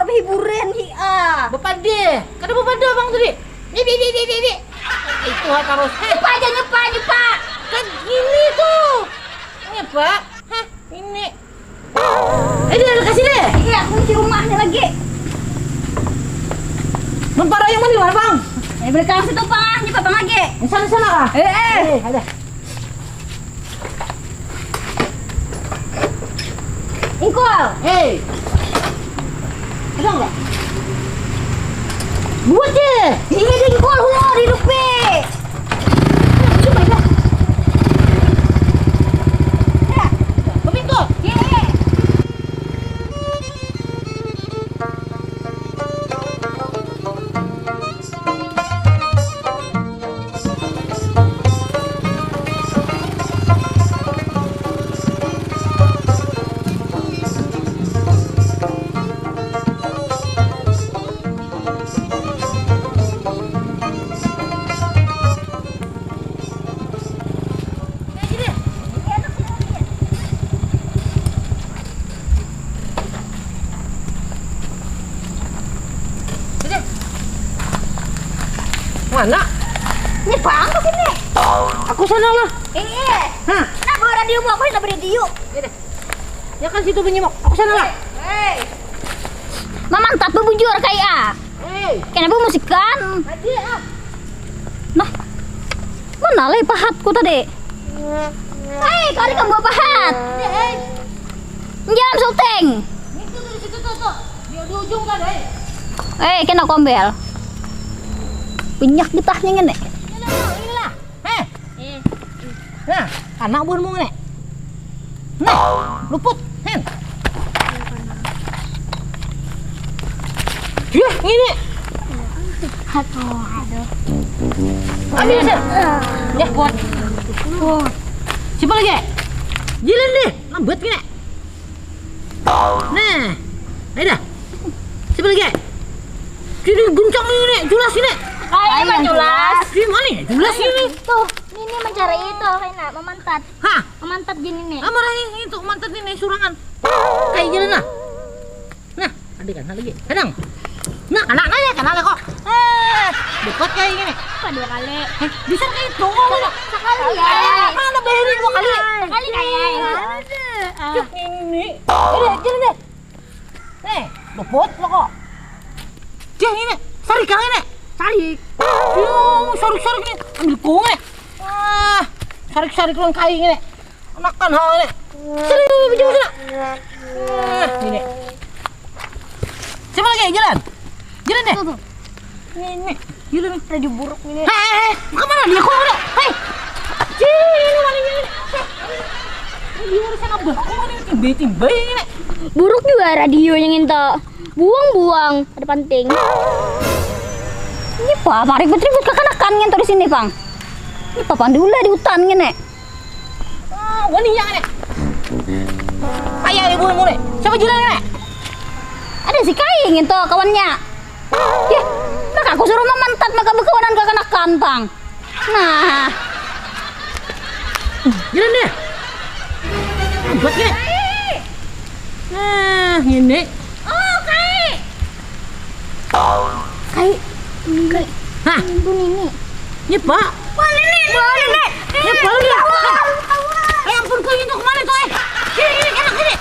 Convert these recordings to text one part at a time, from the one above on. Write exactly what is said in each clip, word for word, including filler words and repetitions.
Hiburan hi ah. Bapada. Kada bapada abang tadi. Bi, bi, bi, bi, bi, bi. Itu ha tarus. Heh. Nyepa aja, nyepa, nyepa. Kan ini tuh. Nyepa. Heh, ini. Eh, dia ada kasih deh. Iya, kunci rumahnya lagi. Mun para yang mana, Bang? Eh, belakang situ, Bang. Nyepa, Bang, lagi. Di sana, sana lah. Eh, eh. Eh, ada. Ingkul. Hei. Ada enggak? Buat deh. Iya, dingkul, hulo, di rupi. Coba ya. Ya, kepintul. Iya, iya. Mana? Ini bang ke sini. Aku sana lah. Eh, eh. Hah? Nah, bawa radio mu, aku nak radio. Ya deh. Ya kan situ bunyi mau. Aku sana lah. Hei. Mamantat bebujur kayak ah. Hei. Kenapa musikan? Tadi ah. Nah. Mana leh pahatku tadi? Hei, kari kamu pahat. Hei. Jam syuting. Itu tuh di situ tuh tuh. Di, di ujung kan, hei. Eh, kena kombel. Banyak getahnya ngene. Ini lah, ini lah. Heh. Nah, anak buhanmu ngene. Nah, luput. Hen. Yah, ngene. Aduh, aduh. Ambil sih. Ya, buat. Siapa lagi? Jilan deh, lambat ngene. Nah, ayo dah. Siapa lagi? Sini guncang ini, jelas ini. Kayak emang jelas. Di mana ya? Jelas ini. Tuh, ini mencari itu, kayak nak memantat. Hah? Memantat gini nih. Ah, marah ini untuk mantat ini surangan. Kayak gini nah. Nah, ada kan lagi. Kadang. Nah, anak nanya kenal kok. Eh, dekat kayak gini. Apa dua kali? Eh, bisa kayak itu. Sekali ya. Mana bayarnya dua kali? Sekali kayak ini. Ada. Ah. Yuk, ini. Ini, ini, ini. Nih, luput lo kok. Dia ini, sarik yang ini. Sarik. Yo, sarik-sarik ini. Ambil kong ini. Ah, sarik-sarik lo kayak ini. Makan hal ini. Sini, sini, sini, sini. Ah, ini. Siapa lagi? Jalan. Jalan deh. Tuh, tuh. Ini, ini. Gila nih, radio buruk ini. Hei, hei, hei, kemana dia? Kok ada? Hei. Cih, ini malingnya ini. Hei. Radio urusan abah. Kok ada yang timbai-timbai ini? Buruk juga radionya nginto. Buang-buang, ada panting. Ini apa? Apa ribut-ribut kekanakan nginto di sini, Pang? Ini apa, Pang? Diulah di hutan ngene. Ah, wani yang nih. Kayak ibu nemu nih. Siapa juga nih? Ada si Kaing itu kawannya. Ya, maka aku suruh memantat maka berkawanan kekanakan, Pang. Nah. Jalan deh. Buat nih. Nah, ini. Oh, Kai. Kai. Kai. Hah? Ibu Nini. Ini, Pak. Wah, Nini, Nini, Nini. Ini, Pak, Nini. Ya ampun, kau itu kemana tuh, eh? Sini, sini, enak, sini.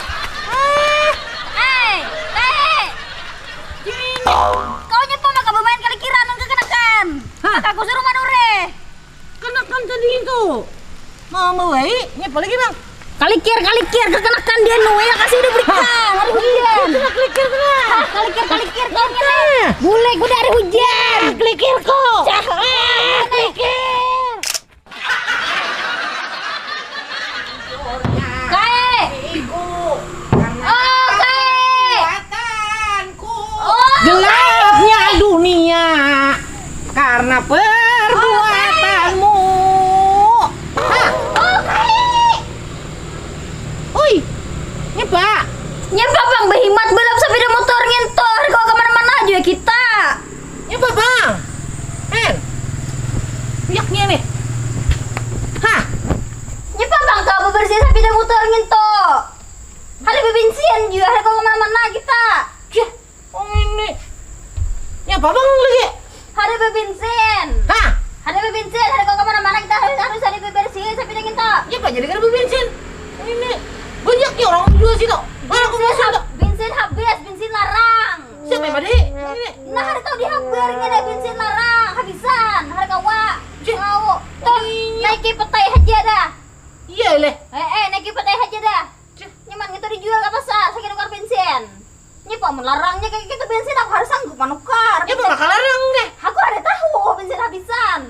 Eh. Hei, Kai. Sini. Kau nyapa maka bermain kali kiran nang kekanakan. Hah? Maka aku suruh manure. Kanakan tadi itu. Mama baik, ini apa lagi, Bang? Kalikir, kalikir, kekanakan dia nu ya kasih udah berikan. Hari hujan. Itu nak kalikir tuh. Hah, kalikir, kalikir, kau ini. Bule kuda hari hujan. Kalikir kok. Cah, eh, kalikir. Kae. Oh, kae. Oh. Gelapnya dunia karena perbuatanmu. Hah? Oh, kae. Ui, nyapa? Nyapa, Bang, behimat balap sepeda motor ngintor, kau kemana-mana aja kita. Nyapa, Bang? Hen. Yaknya nih. Hah? Nyapa, Bang, kau bebersih sepeda motor ngintor. Hari bebensin juga, hari kau kemana-mana kita. Cih. Apa bang lagi? Ada bensin. Hah? Ada bensin, ada kau kemana-mana kita harus harus ada bebersih sampai dengan tak. Ya apa jadi kada bensin? Ini banyak ya orang jual sih tuh. Mana aku mau sih tuh? Bensin habis, bensin larang. Siapa yang ada? Ini. Nah, hari tahu di habar ini ada bensin larang, habisan, hari kawa. Cih. Tahu. Tuh, iya. Naiki petai aja dah. Iya leh. Eh, eh, naiki petai aja dah. Cih. Nyaman kita dijual ke pasar, sakit tukar bensin. Ini apa melarangnya kayak gitu bensin, aku harus sanggup menukar. Ya apa bakal larang deh? Aku ada tahu bensin habisan.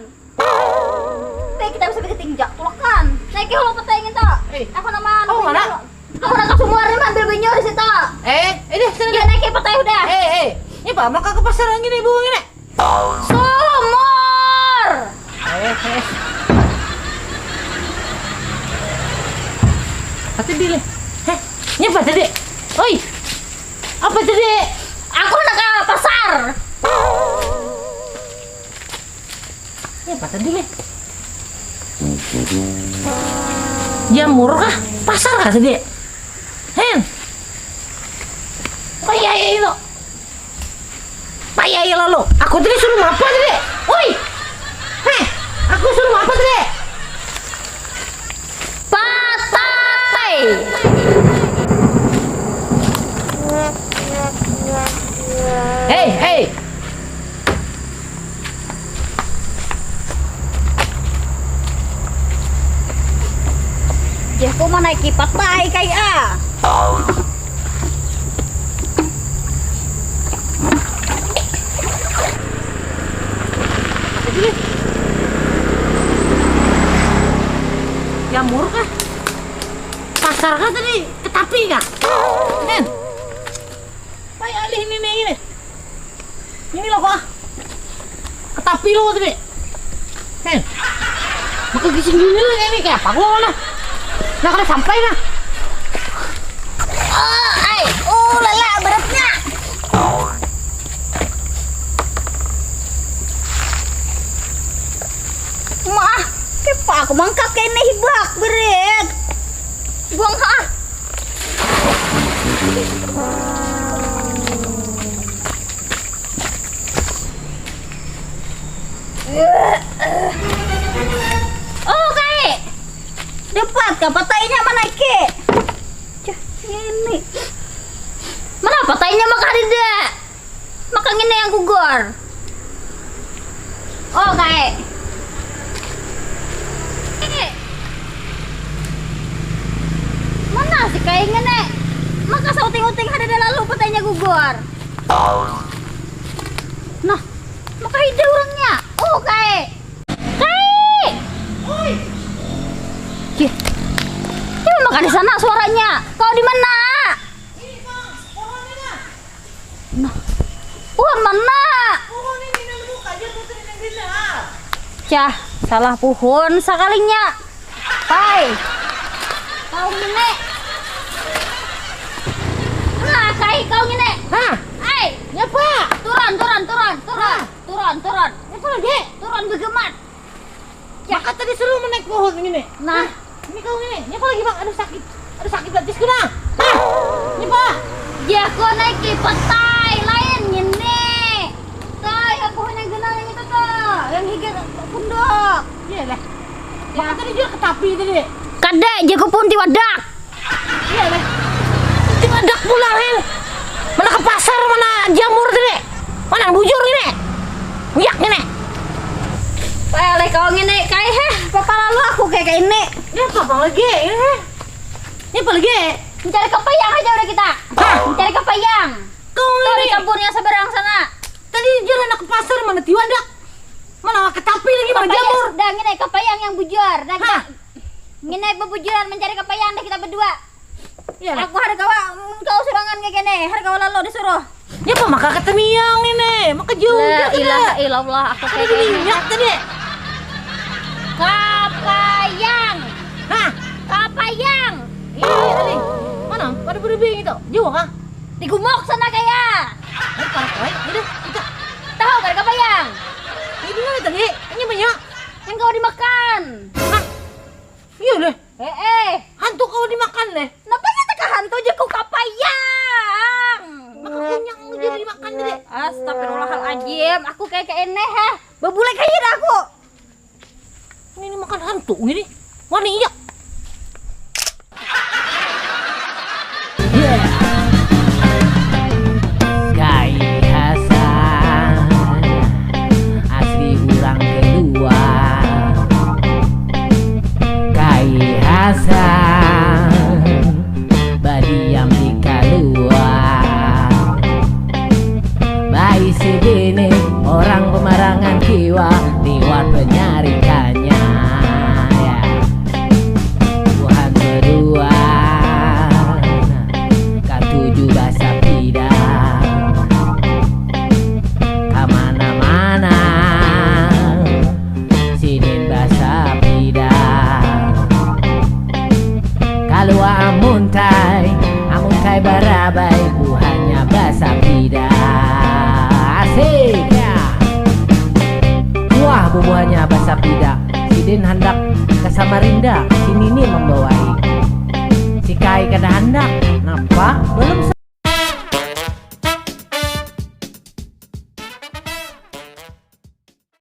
Teh kita bisa bikin tinjak tuh kan. Naiki hulu petai gitu. Eh. Aku nama oh, mana? Aku nak kasumur nih ambil banyu di situ. Eh, ini sini. Ya naiki petai udah. Eh, eh. Ini apa maka ke pasar lagi nih bu ini? Sumur. Eh, eh. Apa tadi leh? Heh, ini apa tadi? Oi. Apa tadi? Aku nak ke pasar. Ini apa tadi leh? Jamur kah? Pasar kah tadi? Hen. Apa ya itu? Payah ya lalu. Aku tadi suruh apa tadi? Woi. Heh, aku suruh apa tadi? Patai. Hei, hei. Jahku manaiki patai kai ah. Jamur kah? Pasar kah tadi? Ketapi kah? Nen. Pai alih ini nih ini. Ini loh kok. Ketapi lo tadi. Nen. Maka gising gini lah ini kayak apa gua mana? Nah kada sampai nah. Oh, ai, oh lala beratnya. Mah, kepa aku mangkap kayak ini hibak berat. Buang ha. Oh, kai. Dapat ka patainya mana, Ki? Cah, ini. Mana patainya maka ada? Maka ngini yang gugur. Oh, kai. Mana si kai ngini? Maka sauting-uting ada lalu patainya gugur. Nah, maka ada orangnya. Oh, kai. Kai! Oi. Cih. Ya, maka di sana suaranya. Kau di mana? Ini, Bang, pohon ini, nah. Nah. Pohon mana? Pohon ini, nah, buka aja tuh, ini, nah. Cah, salah pohon sakalinya. Hai. Kau ngini. Nah, kai kau ngini. Hah? Hai. Nyapa? Turun, turun, turun, turun. Hah? Turun, turun. Nyapa lagi? Turun begemat. Maka tadi suruh menaik pohon ngini. Nah. Hah? Ini kau ngini. Nyapa lagi, Bang? Aduh, sakit. Aduh, sakit batis ku nah. Hah? Nyapa? Jahku naiki petai lain ngini. Tai, yang pohon yang genang yang itu tuh, yang higa punduk. Iya lah. Maka tadi jual ketapi tadi. Kada, jahku pun tiwadak. Iya lah. Tiwadak pulang, Hen. Mana ke pasar, mana jamur tadi? Mana bujur ini? Yak ini. Wah, leh kau ngini, kai, heh, papa lalu aku kayak kayak ini. Ini apa, Bang, lagi? Ini, heh. Ini apa lagi? Mencari kepayang aja udah kita. Hah? Mencari kepayang. Kau tuh di ngini. Kampung yang seberang sana. Tadi jalan ke pasar, mana tiwadak? Mana ketapi lagi, mana kepayang jamur? Dah ngini, kepayang yang bujur. Dah kita. Hah? Ngini bebujuran mencari kepayang dah kita berdua. Iya, Lek. Aku hari kawa, mm, kau surangan kayak gini, hari kawa lalu disuruh. Ya apa maka ketemiang ini, maka jauh. La juga ilaha illallah, aku ada kayak di gini. Minyak tadi. Kapayang. Hah? Kapayang. Iya, iya, tadi. Mana? Pada berdua gitu. Jauh kah? Di gumuk sana kaya. Ayo, parah, ayo. Yaudah, kita. Tahu kan kapayang? Ini mana tadi? Ini banyak. Yang kau dimakan. Hah? Iya deh. Eh, eh. Hantu kau dimakan deh. Napa nyata ka hantu aja ku kapayang? Maka punya kau jadi dimakan deh. Astagfirullahaladzim.